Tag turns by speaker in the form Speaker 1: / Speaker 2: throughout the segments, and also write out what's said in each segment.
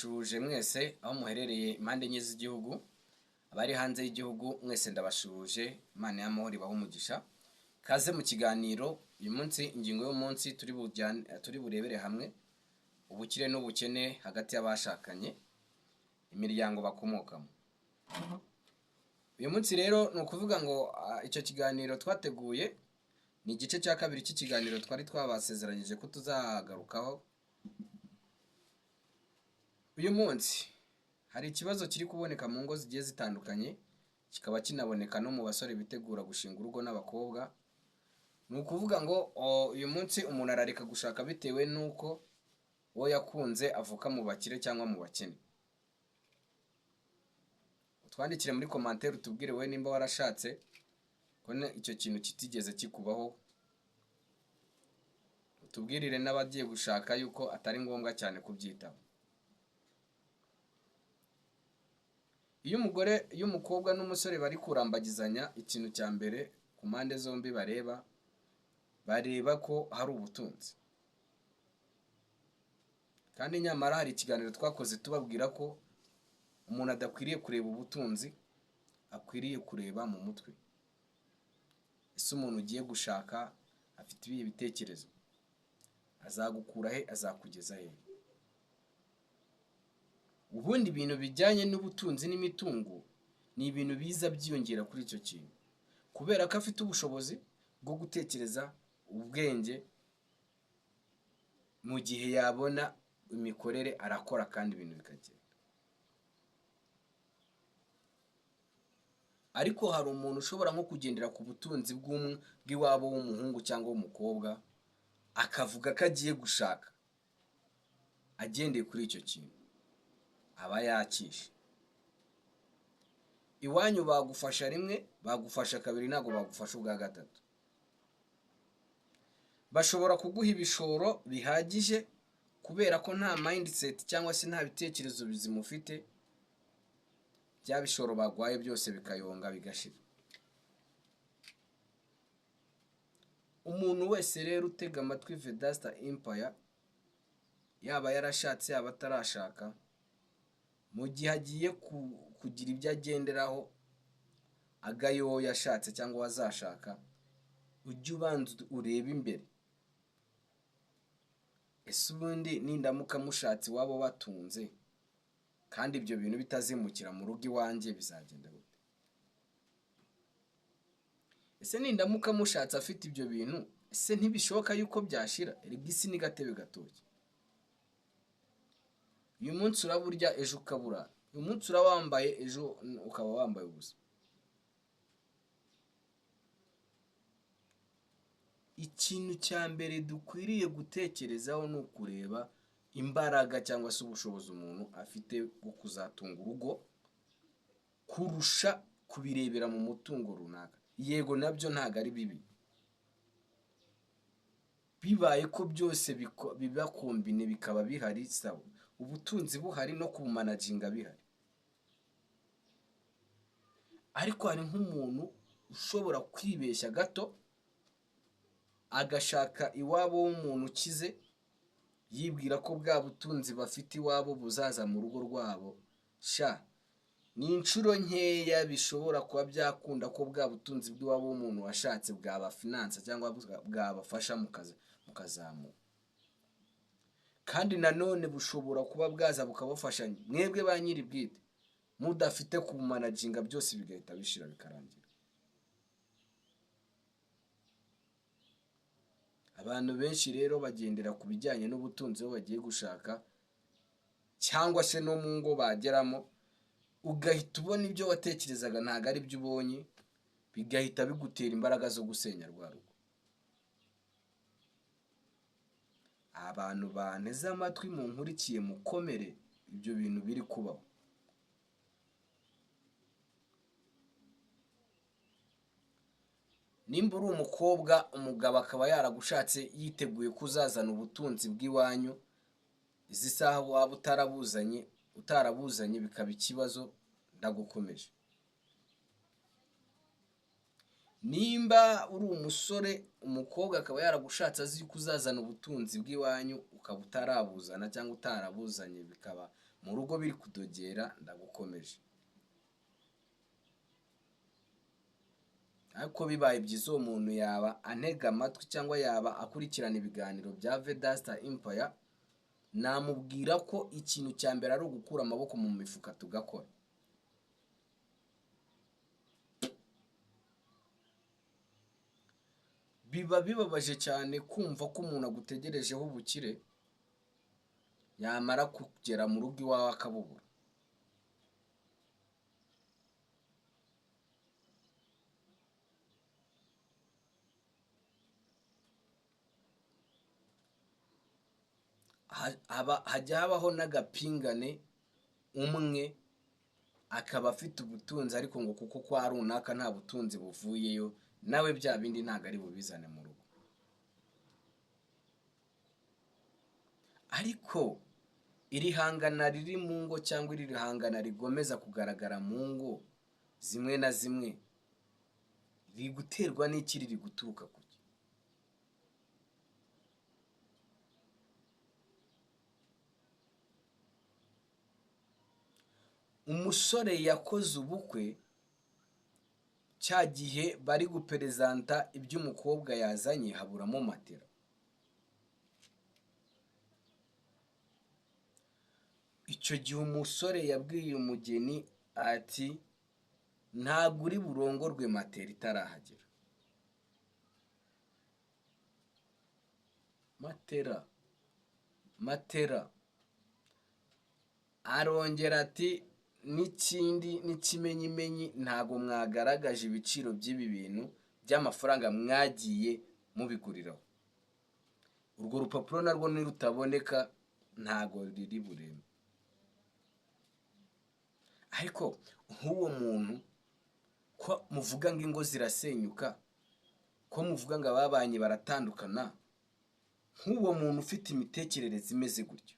Speaker 1: Ndabashuhuje mwese aho muherereye impande enye z'igihugu, abari hanze y'igihugu mwese ndabashuhuje, Imana y'amahoro ibahe umugisha. Kaze mu kiganiro. Uyu munsi ingingo y'umunsi turi burebere hamwe ubukire n'ubukene hagati y'abashakanye, imiryango bakomokamo. Uyu munsi rero ni ukuvuga ngo icyo kiganiro twateguye ni igice cya kabiri cy'ikiganiro twari twabasezeranyije ko tuzagarukaho. Uyu munsi hari ikibazo kiri kuboneka mu ngo zigiye zitandukanye, kikaba kinaboneka no mu basore bitegura gushinga urugo n'abakobwa. Ni ukuvuga ngo uyu munsi umuntu arareka gushaka bitewe n'uko uwo yakunze avuka mu bakire cyangwa mu bakene. Utwandikire muri commentaire utubwire wowe nimba warashatse ko icyo kintu kitigeze kikubaho, utubwirire n'abagiye gushaka yuko atari ngombwa cyane kubyitaho. Iyo umugore, iyo umukobwa n'umusore bari kurambagizanya, ikintu cya mbere ku mpande zombi bareba ko hari ubutunzi. Kandi nyamara hari ikiganiro twakoze tubabwira ko umuntu adakwiriye kureba ubutunzi, akwiriye kureba mu mutwe. Ese umuntu ugiye gushaka afite ibihe bitekerezo? Azagukura he? Azakugeza he? Ubundi ibintu bijyanye n'ubutunzi n'imitungo ni ibintu biza byiyongera kuri icyo kintu, kubera ko afite ubushobozi bwo gutekereza, ubwenge, mu gihe yabona imikorere arakora kandi ibintu bikagenda. Ariko hari umuntu ushobora nko kugendera ku butunzi bw'iwabo w'umuhungu cyangwa w'umukobwa, akavuga ko agiye gushaka agendeye kuri icyo kintu, aba yakishe. Iwanyu bagufasha rimwe, bagufasha kabiri, ntabwo bagufasha ubwa gatatu. Bashobora kuguha ibishoro bihagije kubera ko nta mindset cyangwa se nta bitekerezo bizima ufite, bya bishoro bagwaye byose bikayonga bigashira. Umuntu wese rero utega amatwi Vedaste Empire, yaba yarashatse yaba atarashaka, mu gihe agiye kugira ibyo agenderaho agaye uwo yashatse cyangwa azashaka, ujye ubanza urebe imbere. Ese ubundi nindamuka mushatse iwabo batunze, kandi ibyo bintu bitazimukira mu rugo iwanjye, bizagenda gute? Ese nindamuka mushatse afite ibyo bintu, ese ntibishoboka yuko byashira? Erega isi ni gatebe gatoki. Uyu munsi uraburya, ejo ukabura. Uyu munsi urabambaye, ejo ukaba wambaye ubusa. Ikintu cya mbere dukwiriye gutekerezaho ni ukureba imbaraga cyangwa se ubushobozi umuntu afite bwo kuzatunga urugo, kurusha kubirebera mu mutungo runaka. Yego nabyo ntabwo ari bibi, bibaye ko byose biba kombine bikaba bihari, sawa, ubutunzi buhari no kubumanaginga bihari. Ariko hari nk'umuntu ushobora kwibeshya gato agashaka iwabo w'umuntu ukize, yibwira ko bwa butunzi bafite iwabo buzaza mu rugo rwabo. Sha, ni inshuro nkeya bishobora kuba byakunda ko bwa butunzi bw'iwabo w'umuntu washatse bwabafinansa cyangwa bwabafasha mukazamuka. Kandi nanone bushobora kuba bwaza bukabafasha mwebwe ba nyiri bwite mudafite kubumanaginga, byose bigahita bishira bikarangira. Abantu benshi rero bagendera ku bijyanye n'ubutunzi aho bagiye gushaka cyangwa se no mu ngo bageramo, ugahita ubona ibyo watekerezaga ntabwo ari byo ubonye, bigahita bigutera imbaraga zo gusenya rwa rugo. Abantu banteze amatwi munkurikiye mukomere, ibyo bintu biri kubaho. Nimba uri umukobwa, umugabo akaba yaragushatse yiteguye kuzazana ubutunzi bw'iwanyu, izi saha waba utarabuzanye bikaba ikibazo, ndagukomeje. Nimba uri umusore, umukobwa akaba yaragushatse azi ko uzazana ubutunzi bw'iwanyu, ukaba utarabuzana cyangwa utarabuzanye bikaba Mu rugo biri kudogera, ndagukomeje. Ariko bibaye byiza uwo muntu yaba antega amatwi cyangwa yaba akurikirana ibiganiro bya Vedaste Empire, namubwira ko ikintu cya mbere ari ugukura amaboko mu mifuka tugakora. Biba bibabaje cyane kumva ko umuntu agutegerejeho ubukire, yamara kugera mu rugo iwawe akabubura. Hajya habaho n'agapingane, umwe akaba afite ubutunzi ariko ngo kuko kwa runaka nta butunzi buvuyeyo, nawe bya bindi ntabwo ari bubizane mu rugo. Ariko iri hangana riri mu ngo cyangwa iri hangana rigomeza kugaragara mu ngo zimwe na zimwe, riri guterwa n'iki, riri guturuka kuki? Umusore yakoze ubukwe cya gihe bari guperezanta iby'umukobwa yazanye, haburamo matera. Icyo gihe umusore yabwiye umugeni ati ntabwo uri burongorwe matera itarahagera. Matera, matera. Arongera ati n'ikindi n'ikimenyimenyi ntabwo mwagaragaje ibiciro by'ibi bintu by'amafaranga mwagiye mubiguriraho. Urwo rupapuro narwo nirutaboneka ntabwo riri bureme. Ariko nk'uwo muntu ko muvuga ngo ingo zirasenyuka, ko muvuga ngo ababanye baratandukana, nk'uwo muntu ufite imitekerereze imeze gutyo,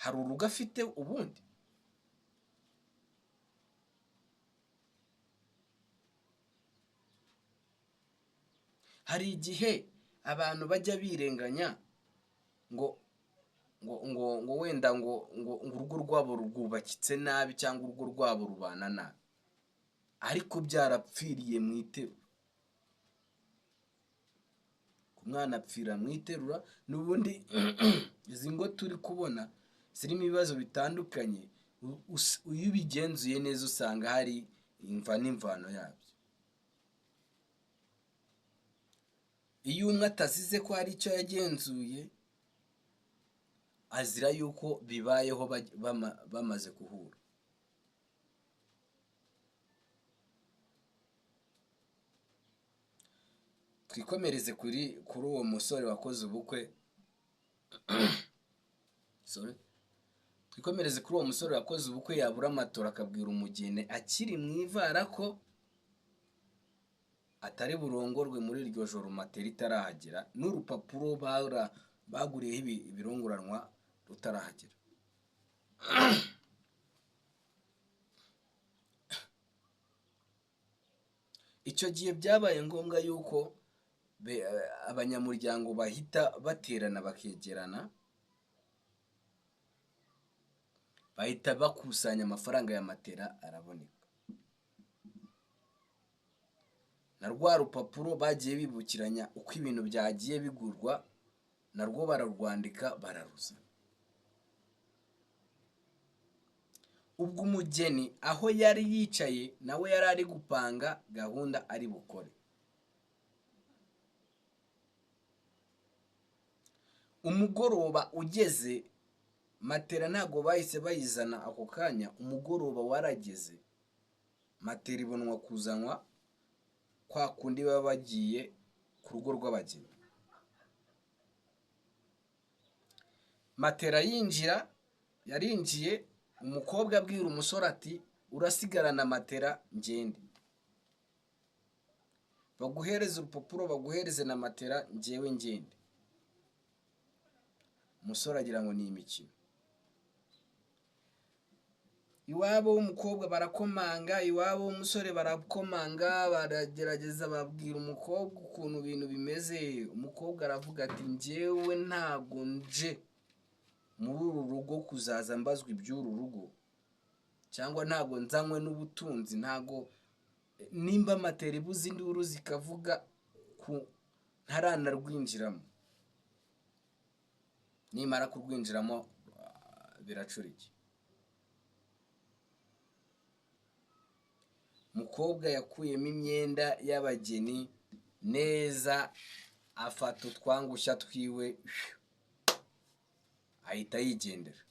Speaker 1: hari urugo afite ubundi? Hari igihe abantu bajya birenganya ngo ngo ngo ngo wenda ngo ngo urugo rwabo rwubakitse nabi cyangwa urugo rwabo rubana nabi, ariko byarapfiriye mu iterura. Umwana apfira mu iterura. N'ubundi izi ngo turi kubona zirimo ibibazo bitandukanye, iyo ubigenzuye neza usanga hari imva n'imvano yabyo. Iyo umwe atazize ko hari icyo yagenzuye, azira yuko bibayeho bamaze guhura. Twikomereze kuri uwo musore wakoze ubukwe. Sorry. Twikomereze kuri uwo musore wakoze ubukwe, yabura amatora akabwira umugeni akiri mu ivara ko atari burongorwe muri iryo joro matera itarahagera, n'urupapuro baguriyeho ibirongoranwa rutarahagera. Icyo gihe byabaye ngombwa yuko abanyamuryango bahita baterana bakegerana, bahita bakusanya amafaranga ya matera araboneka. Na rwa rupapuro bagiye bibukiranya uko ibintu byagiye bigurwa, narwo bararwandika bararuza. Ubwo umugeni aho yari yicaye nawe yari ari gupanga gahunda ari bukore. Umugoroba ugeze, matera ntago bahise bayizana ako kanya. Umugoroba warageze, matera ibonwa kuzanwa kwa kundi baba bagiye ku rugo rw'abageni. Matera yinjira, yarinjiye, umukobwa abwira umusore ati urasigarana matera ngende, baguhereze urupapuro baguhereze na matera njyewe ngende. Umusore agira ngo ni imikino. Iwabo w'umukobwa barakomanga, iwabo w'umusore barakomanga, baragerageza babwira umukobwa ukuntu ibintu bimeze. Umukobwa aravuga ati njyewe ntago nje muri uru rugo kuzaza mbazwa iby'uru rugo, cyangwa ntago nzanywe n'ubutunzi, ntago nimba matera ibuze induru zikavuga ku ntaranarwinjiramo, nimara kurwinjiramo biracurike. Mukobwa yakuyemo imyenda y'abageni neza, afata utwangushya twiwe ahita yigendera.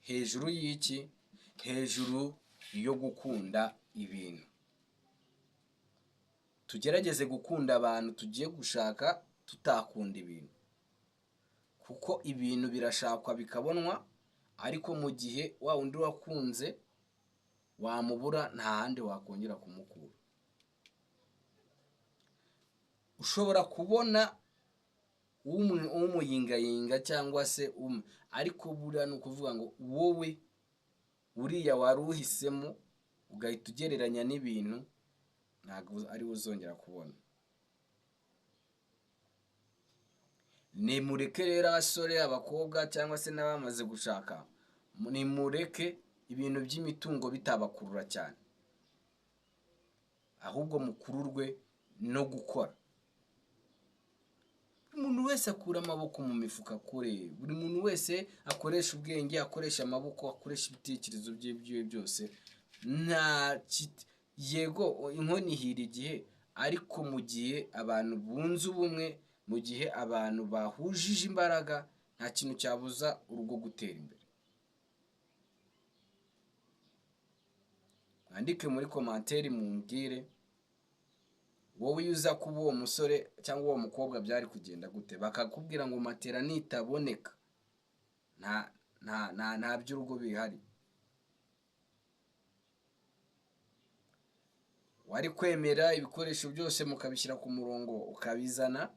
Speaker 1: Hejuru y'iki? Hejuru yo gukunda ibintu. Tugerageze gukunda abantu tugiye gushaka, tutakunda ibintu, kuko ibintu birashakwa bikabonwa, ariko mu gihe wa wundi wakunze wamubura nta handi wakongera kumukura. Ushobora kubona umuyingayinga cyangwa se umwe, ariko buriya ni ukuvuga ngo wowe uriya wari uhisemo ugahita ugereranya n'ibintu, ntabwo ari we uzongera kubona. Nimureke rero abasore, abakobwa cyangwa se n'abamaze gushaka, nimureke ibintu by'imitungo bitabakurura cyane, ahubwo mukururwe no gukora. Buri muntu wese akura amaboko mu mifuka akore, buri muntu wese akoresha ubwenge, akoresha amaboko, akoresha ibitekerezo bye byiwe byose. Nta yego inkono ihira igihe, ariko mu gihe abantu bunze ubumwe, mu gihe abantu bahujije imbaraga, nta kintu cyabuza urugo gutera imbere. Mwandike muri komanteri mumbwire, wowe iyo uza kuba uwo musore cyangwa uwo mukobwa byari kugenda gute? Bakakubwira ngo matera nitaboneka nta nta nta nta by'urugo bihari. Wari kwemera ibikoresho byose mukabishyira ku murongo ukabizana,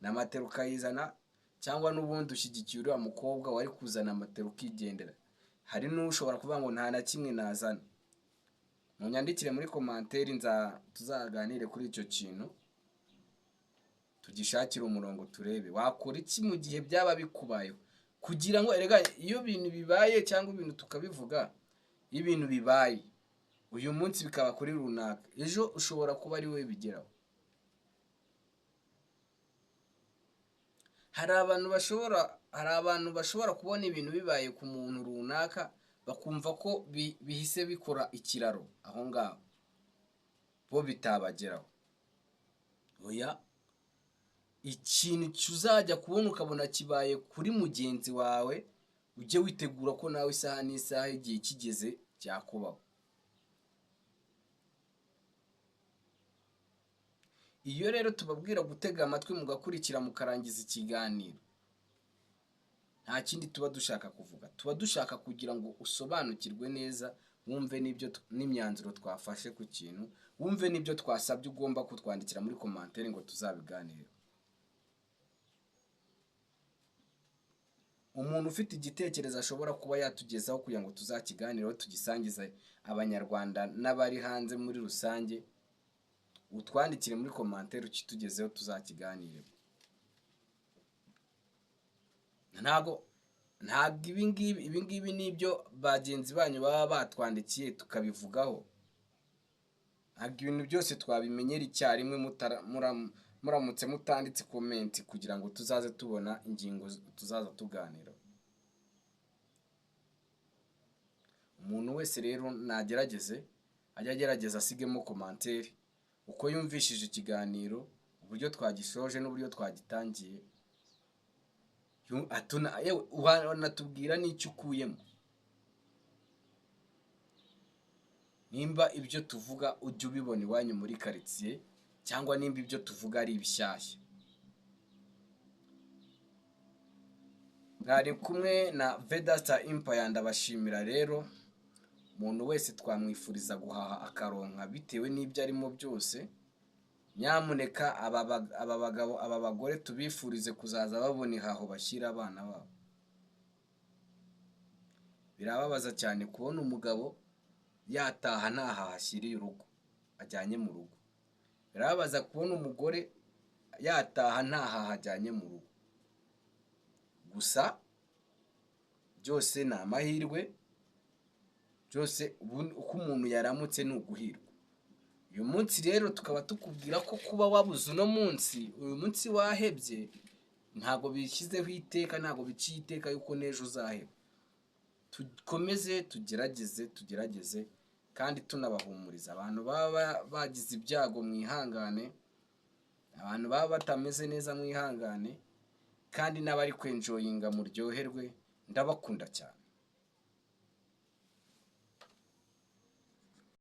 Speaker 1: na matera ukayizana, cyangwa n'ubundi ushyigikiye uriya mukobwa wari kuzana matera ukigendera. Hari n'ushobora kuvuga ngo nta na kimwe nazana. Munyandikire muri komanteri, tuzaganire kuri icyo kintu, tugishakire umurongo turebe wakora iki mu gihe byaba bikubayeho, kugira ngo erega iyo bintu bibaye cyangwa ibintu tukabivuga, iyo ibintu bibaye uyu munsi bikaba kuri runaka, ejo ushobora kuba ari we bigeraho. Hari abantu bashobora kubona ibintu bibaye ku muntu runaka bakumva ko bihise bikora ikiraro aho ngaho, bo bitabageraho. Oya, ikintu uzajya kubona ukabona kibaye kuri mugenzi wawe, ujye witegura ko nawe isaha n'isaha igihe kigeze cyakubaho. Iyo rero tubabwira gutega amatwi mugakurikira mukarangiza ikiganiro, nta kindi tuba dushaka kuvuga, tuba dushaka kugira ngo usobanukirwe neza, wumve n'ibyo n'imyanzuro twafashe ku kintu, wumve n'ibyo twasabye ugomba kutwandikira muri komanteri ngo tuzabiganireho. Umuntu ufite igitekerezo ashobora kuba yatugezaho kugira ngo tuzakiganireho, tugisangize abanyarwanda n'abari hanze muri rusange, utwandikire muri komanteri ukitugezeho tuzakiganireho. Ntago ibi ngibi nibyo bagenzi banyu baba batwandikiye tukabivugaho. Ntabwo ibintu byose twabimenyera icyarimwe muramutse mutanditse comment kugira ngo tuzaze tubona ingingo tuzaza tuganira. Umuntu wese rero nagerageze, ajya agerageza asigemo commentaire uko yumvishije ikiganiro, uburyo twagishoje n'uburyo twagitangiye, wanatubwira n'icyo ukuyemo. Nimba ibyo tuvuga ujya ubibona iwanyu muri quartier, cyangwa nimba ibyo tuvuga ari ibishyashya. Mwari kumwe na Vedasta Empire, ndabashimira rero. Umuntu wese twamwifuriza guhaha akaronka bitewe n'ibyo arimo byose. Nyamuneka aba bagabo, aba bagore tubifurize kuzaza babona ihaho bashyira abana babo. Birababaza cyane kubona umugabo yataha ntahaha ashyiriye urugo, ajyanye mu rugo. Birababaza kubona umugore yataha ntahaha ajyanye mu rugo. Gusa byose ni amahirwe, byose uko umuntu yaramutse ni uguhirwa. Uyu munsi rero tukaba tukubwira ko kuba wabuze uno munsi, uyu munsi wahebye, ntabwo bishyizeho iteka, ntabwo biciye iteka yuko n'ejo uzaheba. Dukomeze tugerageze, tugerageze kandi tunabahumuriza. Abantu baba bagize ibyago mwihangane, abantu baba batameze neza mwihangane, kandi n'abari kwenjoyinga muryoherwe, ndabakunda cyane.